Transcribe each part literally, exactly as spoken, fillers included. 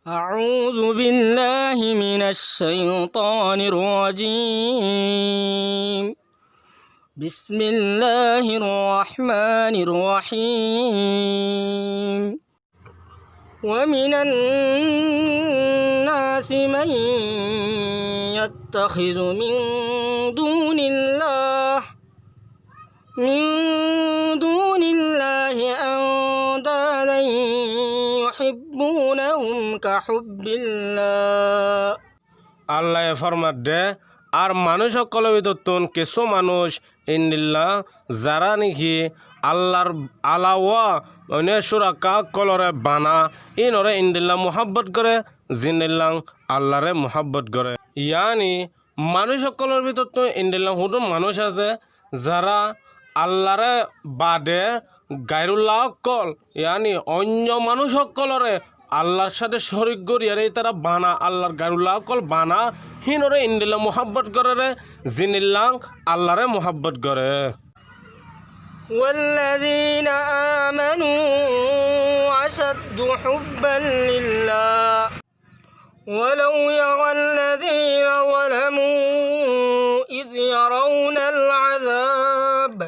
أعوذ بالله من الشيطان الرجيم. بسم الله الرحمن الرحيم. ومن الناس من يتخذ من دون الله من دون الله أندادا يحبونهم كحب الله. Allaye formadde, ar manúic ókkolor bútottún kissú manúic endilla, zará néki Allar alawa oinno cúraka ókkolore bana, híinoré endilla muhábbot goré, zendilla Allaré muhábbot goré. Yaáni manúic ókkolor bútottún endilla hudún manúic asé, zará Allaré bade gairulla ókkol, yaáni oinno manúic ókkolore Allar cáte córik goríyeré ítara bana, Allar gairulla ókkol bana, híinoré endilla muhábbot goré ré, zendilla Allaré muhábbot goré. والذين آمنوا أشد حبا لله. ولو يرى الذين ظلموا إذ يرون العذاب،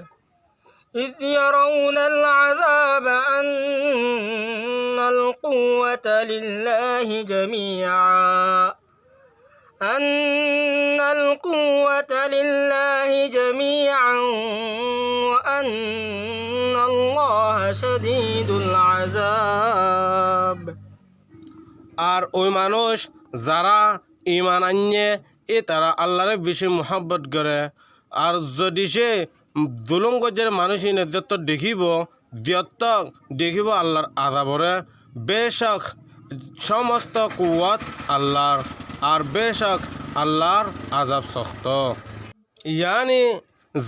إذ يرون العذاب أن القوة لله جميعا، أن القوة لله جميعا وأن الله شديد العذاب. Ar ói manúic zará iman ainné, ítara Allaré bicí muhábbot goré. Ar zodi cé zulúm goijjér manúic íine zettó dekíbo, zettó dekíbo Allar azaboré, becók cómosto kuwot Allar, ar becók Allar azab sokto. Yaáni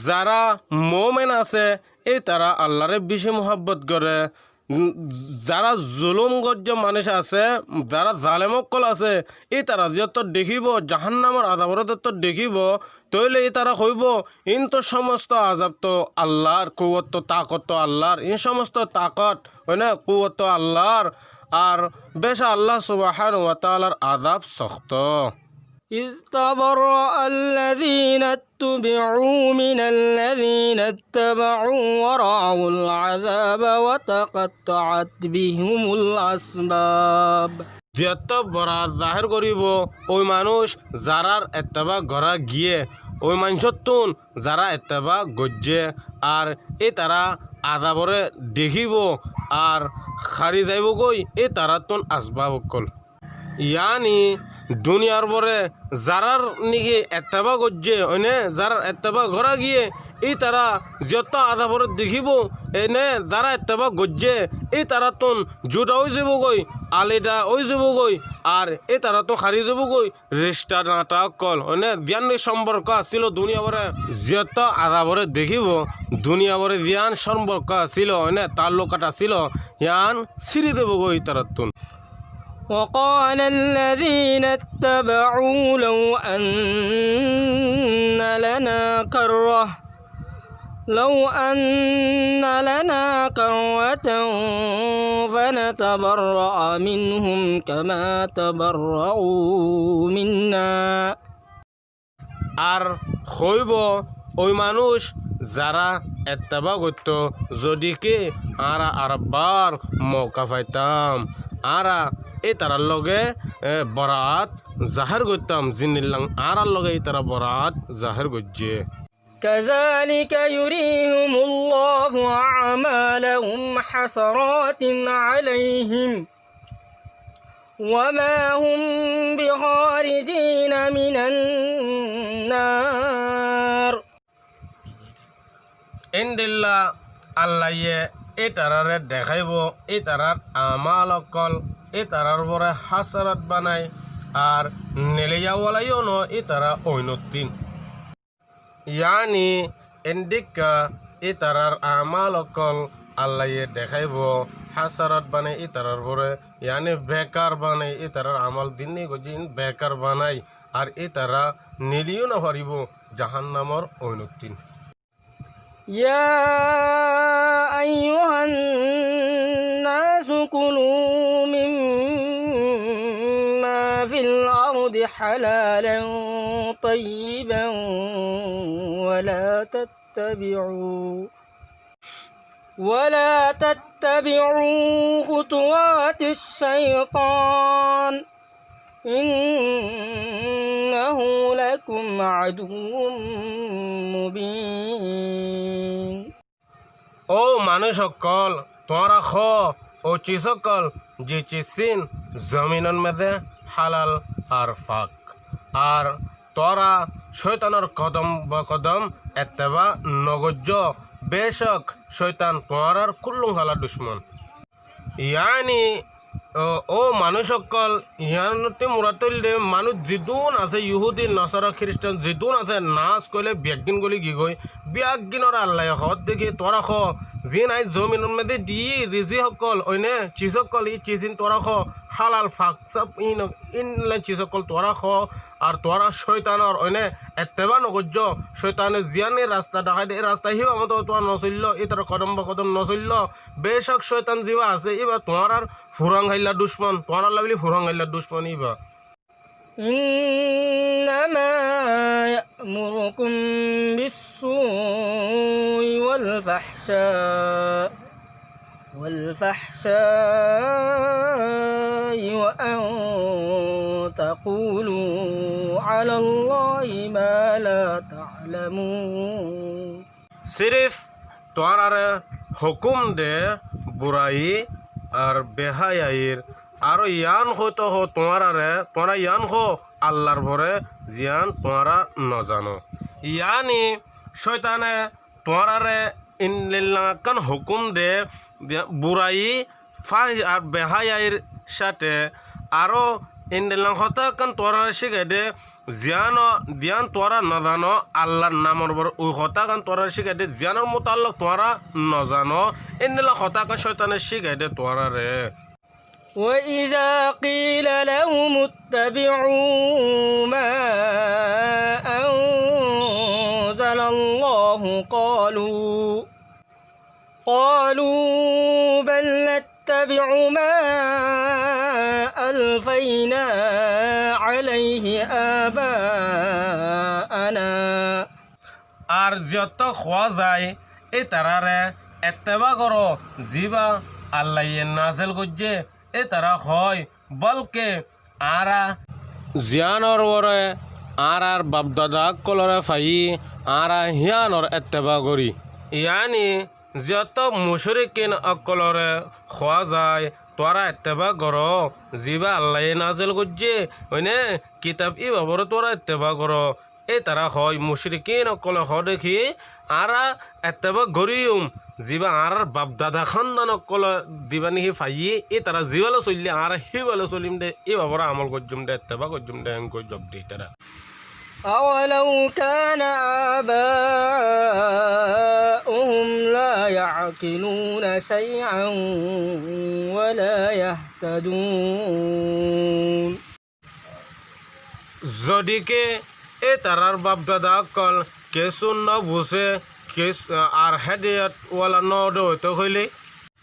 zará muúmen asé, ítara Allaré bicí muhábbot goré. Zará zulúm goijjé manúic asé, zará zalem ókkol asé, ítara zettó dekíbo, jahánnamor azaboré zettó dekíbo, tóile ítara hoibó, iín to cómosto azab to Allar, kuwot to, takot to Allar, iín cómosto takot, oinno kuwot to Allar, ar becók Allah subhánahu wa taalar azab sokto. إذ تبرأ الذين اتبعوا من الذين اتبعوا ورأوا العذاب وتقطعت بهم الأسباب. Zettó boraat zahér goríbo ói manúic zarár etteba gorá giyé, ói maincóttun zará etteba goijjé, ar ítara azaboré dekíbo, ar hári zaibógoi ítarattún asbab ókkol. Yaáni duniyar bore zarár néki etteba goijjé, oinno zarár etteba gorá giyé, ítara zettó azaboré dekíbo, oinno zará etteba goijjé, ítarattún juda ói zaibógoi, aleda ói zaibógoi, ar ítarattún hári zaibógoi, ricta nata ókkol, oinno ziyán cómporko asíl duniyar bore, zettó azaboré dekíbo, duniyar bore ziyán cómporko asíl, oinno taallukat asíl, yián síri zaibógoi ítarattún. وقال الذين اتبعوا لو أن لنا كرة، لو أن لنا كرة فنتبرأ منهم كما تبرأوا منا. Ar hoibó, ói manúic zará etteba goittó, zodi ki añára arekbar mouka faitam, añára ítarar loge, e, boraat zahér goittám, zendilla añárar loge ítara boraat zahér goijjé. كذلك يريهم الله أعمالهم حسرات عليهم وما هم بخارجين من النار. Endilla Allaye ítararé dekáibo, ítarar amal ókkol, ítarar bore hásarat banai, ar neleyawalaiyó no ítara óinottín. Yaáni endikka ítarar amal ókkol Allaye dekáibo, hásarat banai ítarar bore, yaáni bekar banai, ítarar amal zín goijjé iín bekar banai, ar ítara neliyó no faribó jahánnamor óinottín. يا أيها الناس كلوا مما حلالا طيبا ولا تتبعوا ولا تتبعوا خطوات الشيطان إنه لكم عدو مبين. Ó manúic ókkol, tuáñra hoó, ó ciz ókkol, ze ciz ín zominor mazé hálal ar fak. Ar tuáñra cóitanor kodom ba kodom etteba nogoijjó. Becók cóitan tuáñrar kúllum hála ducmon. Yaáni, ó, ó manúic ókkol, yiánottú murad óilde manúic zedún asé, yuhúdi, nasara, kiristán zedún asé, nas hoilé biyaggín goli gigói, biyaggínor Allaye hoódde ki, tuáñra hoó, ziín aññí zominor mazé diyí, rizik ókkol, óine, ciz ókkol, í ciz ín tuáñra hoó, hálal, fak, saf, íin, íinlla ciz ókkol tuáñra hoó, ar tuáñra cóitanor, óine, etteba nogoijjó, cóitane ziyán rasta deháide, é rasta híba moto tuáñra nosoilló, ítarar kodom ba kodom nosoilló, becók cóitan zibá asé, íba tuáñrar furang háilla ducmon, tuáñralla buli furang háilla ducmon íba. إنما يأمركم بالسوء والفحشاء، والفحشاء وأن تقولوا على الله ما لا تعلمون. Sirif tuáñrare hókum de burayi ar beháyair, aró yián hoito hoó tuáñrare, tuáñra yián hoó Allar uore ziyán tuáñra nozano. Yaáni cóitane tuáñrare endilla ekkán hókum de, burayi, fáhic ar beháyair cáte, aró endilla hotá ekkán tuáñrare cíkaide, ziyán, ziyán tuáñra nozano, Allar namor uore ui hotá ekkán tuáñrare cíkaide, ziyánor mutallok tuáñra nozano, endilla hotá ekkán cóitane cíkaide tuáñrare. وإذا قيل لهم اتبعوا ما أنزل الله قالوا قالوا بل نتبع ما ألفينا عليه آباءنا. Ar ziyóttok hoó zai, ítarare etteba goró, zibá Allaye nazel goijjé, ítara hoói, bólke añára ziyánor uore añárar bafdada ókkolore faiyí, añára híanor etteba gorí. Yaáni, ziyóttok mucórikín ókkolore hoó zai, tuáñra etteba goró, zibá Allaye nazel goijjé, óine kitab íbaforé tuáñra etteba goró. Ítara hoói, mucórikín ókkole hoóde ki, añára etteba goríyum, zibá añárar bafdada hándan ókkole zibá niki faiyí, ítara zibálla soillé añára híballa solim de, íbaforé amol goijjum de, etteba goijjum de, héngori zob de ítara. أولو كان آباؤهم لا يعقلون شيئا ولا يهتدون. Zodi ke ítarar bafdada ókkol kessú nobuzé, kes-, ar hédayot wala nóde óito hoilé,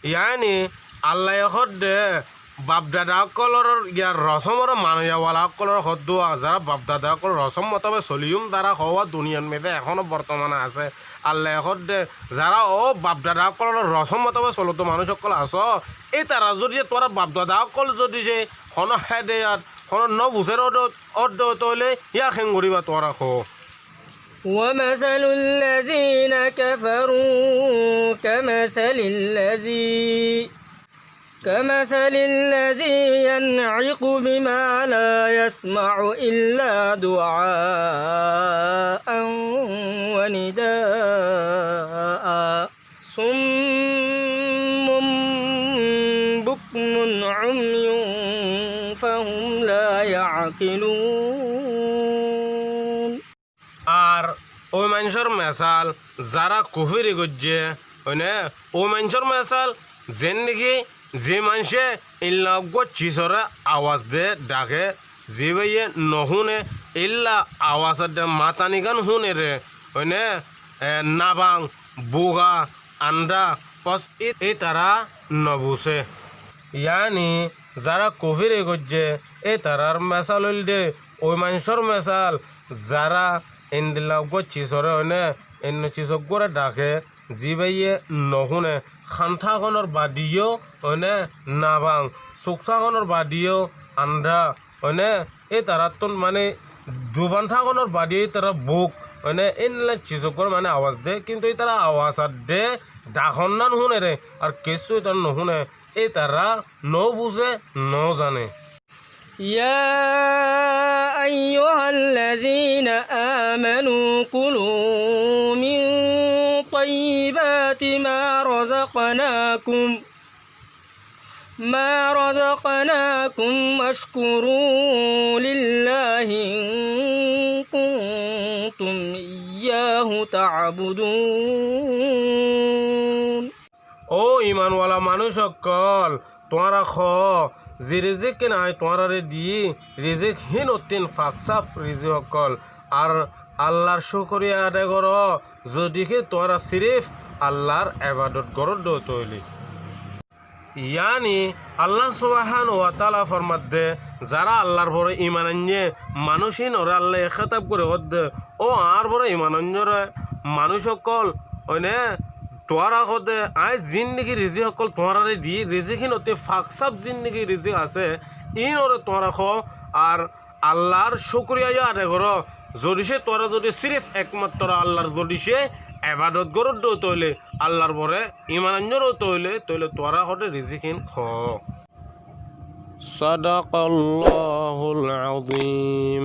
yaáni Allaye hoódde bafdada ókkolor, yar rosómor maniya wala ókkolor hoódduwa, zará bafdada ókkolor rosóm motabe soliyúm, tará hoówa duniyar mazé ehóno bortomane asé. Allaye hoódde zará ó bafdada ókkolor rosóm motabe soloddo manúic ókkol asó, ítara zodi ze tuáñra bafdada ókkol zodi ze honó hédayot, honó nobuzér ódde, ódde óito óile, yá héngoriba tuáñra hoó. ومثل الذين كفروا كمثل الذي، كمثل الذي ينعق بما لا يسمع إلا دعاء ونداء. صم بكم عمي فهم لا يعقلون. Ar ói maincór mesal, zará kufíri goijjé, óine, ói maincór mesal, zendeki ze maincé illa eggúa cisoré awaz de dhake, zibáye nohúne, illa awaz edde matanigan húnere, óine, e, nabang, buga, andha, pos, í-, ítara nobusé. Yaáni, zará kufíri goijjé, ítarar mesal óilde, Ói maincór mesal, zará endilla uggúa cisóre óine, enne cisóggúare dhaké, zibáye nohúne, hanthágonor badiyó óine nabang, sukthágonor badiyó andhá, óine ítarattún mani duban thágonor badiyó ítara buk, óine endilla cisóggúar mani awaz de, kintu ítara awaz ar de, dhakonnán húnere, ar kessú ítara nohúne, ítara nobuzé, nozane. يا أيها الذين آمنوا كلوا من طيبات ما رزقناكم، ما رزقناكم واشكروا لله إن كنتم إياه تعبدون. Ó imanwala manúic ókkol, tuáñra hoó, ze rizík hín aññí tuáñráre diyí, rizík hínottún faksaf rizík ókkol, ar Allar cúkuriya adá goró, zodi ki tuáñra sirif Allar ebadot goródde óile. Yaáni Allah subhánahu wa taála formadde, zará Allar uore iman ainné, manúic hínoré Allaye kétab gorí hoódde, ó añár uore iman ainnoré manúic ókkol, óine tuáñra hoódde, aññí ziín niki rizík ókkol tuáñráre diyí, rizík hínottí faksaf ziín niki rizík asé, iínoré tuáñra hoó, ar Allar cúkuriya yó adá goró, zodi cé tuáñra zodi sirif ekmatro Allar zodi cé ebadot goródde óile, Allar uore iman ainnoré óile, tóile tuáñra hoódde rizík hín hoó. صدق الله العظيم.